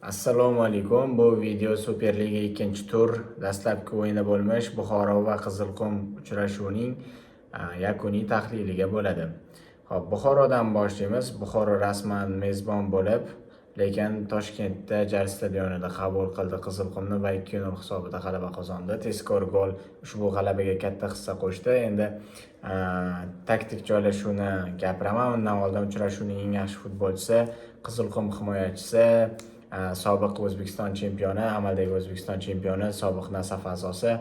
Assalomu alaykum. Bu video Superliga ikkinchi tur dastlabki o'yini bo'lmish Buxoro va Qizilqum uchrashuvining yakuniy tahliliga bo'ladi. Xo'p, Buxorodan boshlaymiz. Buxoro rasman mezbon bo'lib, lekin Toshkentda Jar stadionida qabul qildi Qizilqumni va 2-0 hisobida g'alaba qozondi. Tezkor gol ushbu g'alabaga katta hissa qo'shdi. Endi taktik joylashuvni gapiraman. Undan oldin uchrashuvning eng yaxshi futbolchisi Qizilqum himoyachisi, sobiq O'zbekiston chempioni, amaldagi O'zbekiston chempioni, sobiq Nasaf a'zosi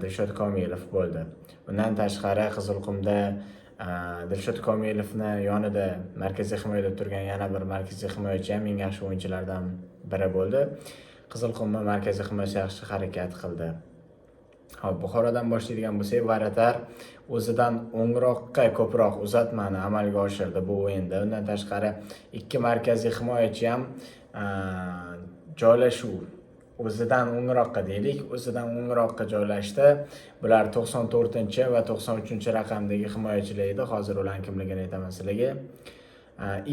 Dilshod Komilov bo'ldi. Undan tashqari, Qizilqumda Dilshod Komilovni yonida markaziy himoyada turgan yana bir markaziy himoyachi ham eng yaxshi o'yinchilardan biri bo'ldi. Qizilqumni markaziy himoyasi yaxshi harakat qildi. Xo'p, Buxorodan boshlaydigan bo'lsak, вратарь o'zidan o'ngroqqa ko'proq uzatmani amalga oshirdi bu o'yinda. Undan tashqari, ikki markaziy himoyachi ham joylashuv o'zidan o'ngroqqa deylik, o'zidan o'ngroqqa joylashdi. Bular 94 va 93 raqamdagi himoyachilar edi. Hozir ularning kimligini aytaman sizlarga.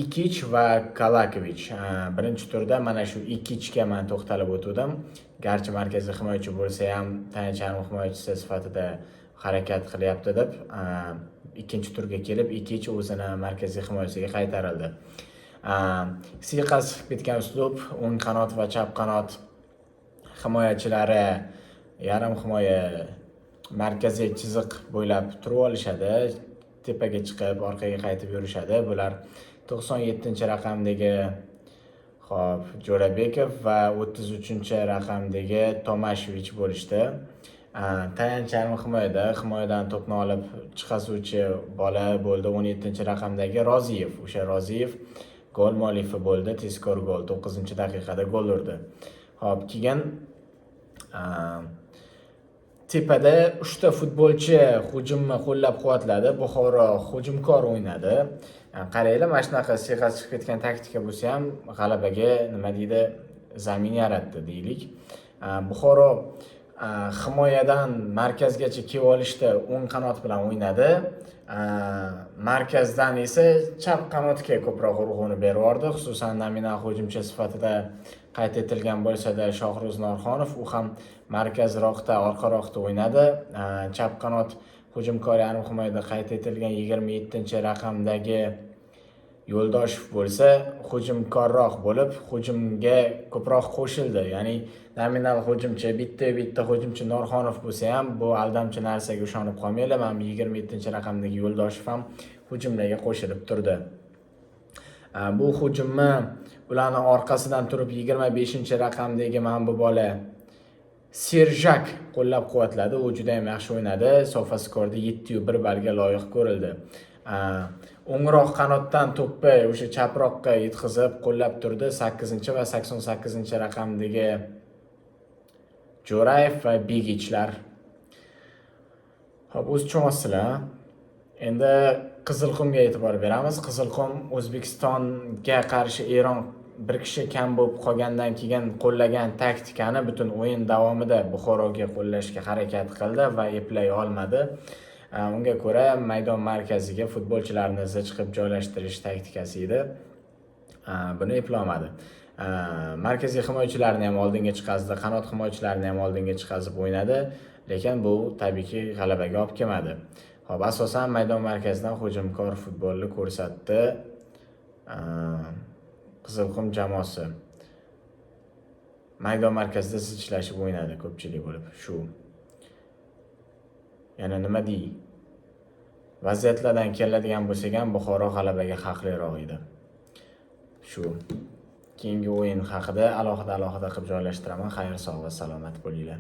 Ikich va Kalakovich. Birinchi turda mana shu Ikichga man to'xtalib o'tgandim. Garchi markaziy himoyachi bo'lsa ham, tayanch yarim himoyachisi sifatida harakat qilyapti deb, ikkinchi turga kelib Ikich o'zini markaziy himoyasiga qaytarildi. Siyqasi chiqib ketgan uslub, o'ng qanot va chap qanot himoyachilari yarim himoya markaziy chiziq bo'ylab turib olishadi, tepaga chiqib, orqaga qaytib yurishadi. Bular 97 raqamdagi, xo'p, Jo'rabekov va 33 raqamdagi Tomashevich bo'lishdi. Tayanch yarim himoyada himoyadan to'pni olib chiqazuvchi bola bo'ldi 17 raqamdagi Roziyev. O'sha Roziyev gol muallifi bo'ldi, tezkor gol, 9 daqiqada gol urdi. Xo'p, keyin tepada uchta futbolchi hujumni qo'llab-quvvatladi. Buxoro hujumkor o'ynadi. Qaranglar, mana shunaqa siyqasi chiqib ketgan taktika bo'lsa ham, g'alabaga, nima deydi, zamin yaratdi deylik. Buxoro himoyadan markazgacha kelib olishda o'ng qanot bilan o'ynadi. Markazdan esa chap qanotga ko'proq urg'uni berib yubordi. Xususan, nominal hujumchi sifatida qayd etilgan bo'lsa-da, Shohruz Norxonov, u ham markazroqda, orqaroqda o'ynadi. Chap qanot hujumkor yarim himoyada qayd etilgan 27 raqamdagi Yo'ldoshev bo'lsa, hujumkorroq bo'lib, hujumga ko'proq qo'shildi. Ya'ni nominal hujumchi, bitta-bitta hujumchi Norxonov bo'lsa ham, bu aldamchi narsaga ishonib qolmanglar. Mana bu 27 raqamdagi Yo'ldoshev ham hujumlarga qo'shilib turdi. Bu hujumni ularni orqasidan turib 25 raqamdagi mana bu bola Serjak qo'llab-quvvatladi. U juda ham yaxshi o'ynadi. SofaScoreda 7.1 ballga loyiq ko'rildi. O'ngroq qanotdan to'pni o'sha chaproqqa yetkazib qo'llab turdi 8 va 88 raqamdagi Jo'rayev va Begichlar. Xo'p, o'zi tushunyapsizlar. Endi Qizilqumga e'tibor beramiz. Qizilqum O'zbekistonga qarshi Eron bir kishi kam bo'lib qolgandan keyin qo'llagan taktikani butun o'yin davomida Buxoroga qo'llashga harakat qildi va eplay olmadi. Unga ko'ra, maydon markaziga futbolchilarni zich qilib joylashtirish taktikasi edi. Buni eplolmadi. Markaziy himoyachilarni ham oldinga chiqazdi, qanot himoyachilarini ham oldinga chiqazib o'ynadi, lekin bu tabiiyki g'alabaga olib kelmadi. Xo'p, asosan maydon markazidan hujumkor futbolni ko'rsatdi Qizilqum jamoasi. Maydon markazida zichlashib o'ynadi ko'pchilik bo'lib. Shu. Yana nima dey? Vaziyatlardan keladigan bo'lsak ham, Buxoro g'alabaga haqliroq edi. Shu. Keyingi o'yin haqida alohida-alohida qilib joylashtiraman. Xayr, sog' va salomat bo'linglar.